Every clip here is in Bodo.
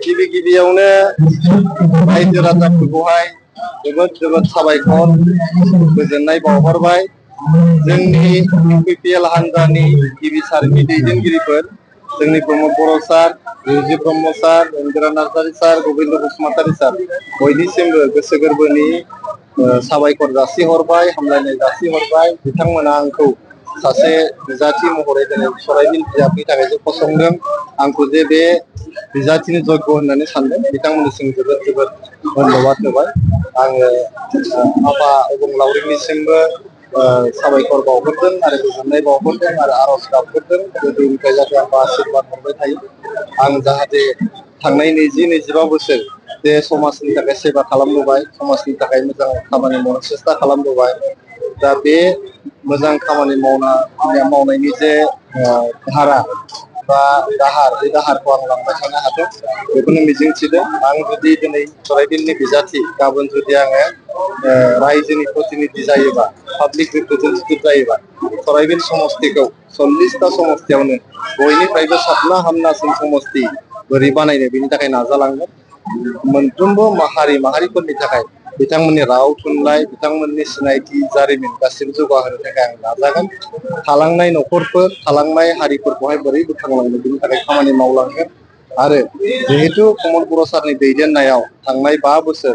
गिबि गिबियावनो रायजो राजाफोरखौहाय जोबोद साबायखर गोजोननाय बावहरबाय। जोंनि बिपिएल हान्जानि गिबि सारिनि दैदेनगिरिफोर जोंनि प्रमद बर' सार, रिजि ब्रह्म सार, इन्दिरा नार्जारी सार, गबिन्द बसुमतारी सार बयनिसिमबो गोसो गोरबोनि साबायखर जासिहरबाय, हामलायनाय जासिहरबाय। बिथांमोना आंखौ सासे बिजाथि महरै दिनै सराइबिल बिजाबनि थाखाय जे फसंदों, आंखौ जे बे बिजाथिनि जग्य होननानै सानदों, बिथांमोननिसिम जोबोद धन्यबाद होबाय। आङो आफा अबंलावरिनिसिमबो साबायखर बावहरदों आरो गोजोननाय बावहरदों आरो आरज गाबहरदों गोदोनिफ्राय जाहाथे आंखौ आशीर्बाद हरबाय थायो। आं जाहाथे थांनाय 20-25 बोसोर जे समाजनि थाखाय सेबा खालामबोबाय, समाजनि थाखाय मोजां खामानि मावनो सेस्था खालामबोबाय, दा बे मोजां खामानि मावनायनि जे धारा बा दाहार, बे दाहारखौ आं लांबाय थानो हाथों बेखौनो मिजिंथिदों। आं जुदि दिनै सराइबिलनि बिजाथि, गाबोन जुदि आङो रायजोनि प्रतिनिधि जायोबा, पाब्लिक रिप्रेजेन्टेटिभ जायोबा, सराइबिल समस्तिखौ 40टा समस्तियावनो बयनिफ्रायबो साबना हामनासिन समस्ति बोरै बानायनो बेनि थाखाय नाजालांगोन। मोनफ्रोमबो हारि माहारिफोरनि थाखाय बिथांमोननि राव थुनलाइ, बिथांमोननि सिनायथि, जारिमिन गासिबो जौगाहोनो थाखाय आं नाजागोन। थालांनाय न'खरफोर, थालांनाय हारिफोरखौहाय बोरै बोखांलांनो बेनि थाखाय खामानि मावलांगोन। आरो जिहेतु प्रमद बर' सारनि दैदेननायाव थांनाय 5 बोसोर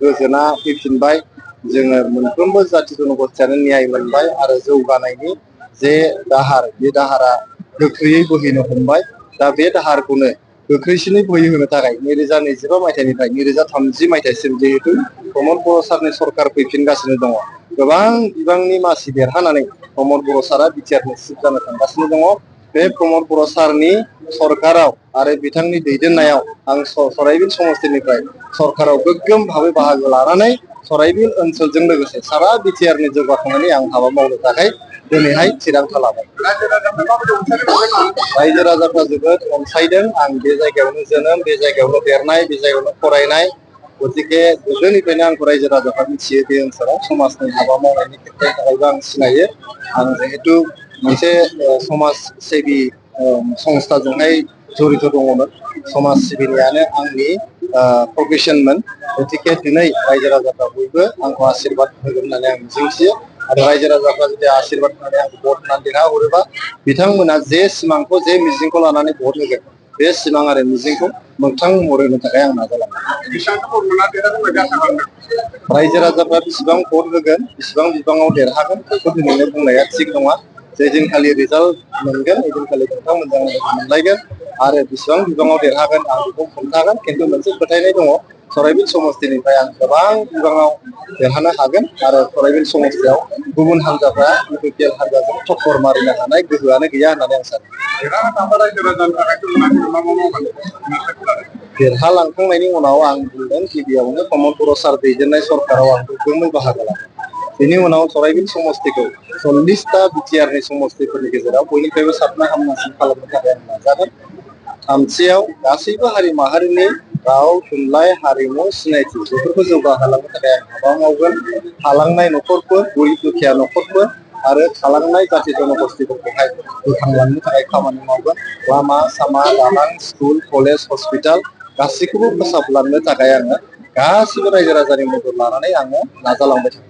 गोजोना फैफिनबाय, जोङो मोनफ्रोमबो जाथि जनगोष्ठियानो न्याय मोनबाय आरो जौगानायनि जे दाहार, बे दाहारा गोख्रैयै बोहैनो हमबाय। दा बे दाहारखौनो गोख्रैसिनै बोहैहोनो थाखाय 2025 मायथाइनिफ्राय 2030 मायथाइसिम जिहेतु प्रमद बर' सारनि सरकार फैफिनगासिनो दङ, गोबां बिबांनि मासि देरहानानै प्रमद बर' सारा बिटिआरनि चिफ जानो थांगासिनो दङ। बे प्रमद बर' सारनि सरकाराव आरो बिथांनि दैदेननायाव आं सराइबिल समस्तिनिफ्राय सरकाराव गोग्गोम भाबै बाहागो लानानै सराइबिल ओनसोलजों लोगोसे सारा बिटिआरनि जौगाखांनायनि आं हाबा मावनो थाखाय दिनैहाय थिरांथा लाबाय। रायजो राजाफ्रा जोबोद अनसायदों। आं बे जायगायावनो जोनोम, बे जायगायावनो देरनाय, बे जायगायावनो फरायनाय, गतिके गोदोनिफ्रायनो आंखौ रायजो राजाफ्रा मिथियो। बे ओनसोलाव समाजनि हाबा मावनायनि खेत्रआवबो आं सिनायो। आं जिहेतु मोनसे समाज सिबि संस्थाजोंहाय जड़ित दङमोन, समाज सिबिनायानो आंनि प्रफेसनमोन। गतिके दिनै रायजो राजाफ्रा बयबो आंखौ आशीर्बाद होगोन होननानै आं मिजिंथियो। आरो रायजो राजाफ्रा जुदि आशीर्बाद होनानै आंखौ भट होनानै देरहाहरोबा, बिथांमोना जे सिमांखौ, जे मिजिंखौ लानानै भट होगोन, बे सिमां आरो मिजिंखौ मोगथां महर होनो थाखाय आं नाजालांगोन। रायजो राजाफ्रा बेसेबां भट होगोन, बेसेबां बिबाङाव देरहागोन, बेखौ दिनैनो बुंनाया थिग नङा। जे दिनखालि रिजाल्ट मोनगोन, ओइदिनखालि नोंथांमोनजों मोनलायगोन आरो बेसेबां बिबाङाव देरहागोन आं बेखौ खोन्थागोन। खिन्थु मोनसे फोथायनाय दङ, सराइबिल समस्तिनिफ्राय आं गोबां बिबाङाव देरहानो हागोन आरो सराइबिल समस्तियाव गुबुन हान्जाफ्रा बिपिएल हान्जाजों टक्कर मारिनो हानाय गोहोआनो गैया होननानै आं सानो। देरहालांखांनायनि उनाव आं बुंदों, गिबियावनो प्रमद बर' सार दैदेननाय सरकाराव आं गोग्गोमै बाहागो लागोन। बेनि उनाव सराइबिल समस्तिखौ 40टा बिटिआरनि समस्तिफोरनि गेजेराव बयनिफ्रायबो साबना हामनासिन खालामनो थाखाय आं नाजागोन। थामथियाव गासैबो हारि माहारिनि राव थुनलाइ, हारिमु, सिनायथि बेफोरखौ जौगाहोलांनो थाखाय आं हाबा मावगोन। थालांनाय न'खरफोर, गरिब दुखिया न'खरफोर आरो थालांनाय जाथि जनगोष्ठिफोरखौहाय बोखांलांनो थाखाय खामानि मावगोन। लामा सामा, दालां, स्कुल, कलेज, हस्पिटाल गासैखौबो फोसाबलांनो थाखाय आङो गासिबो रायजो राजानि मदद लानानै आङो नाजालांबाय थागोन।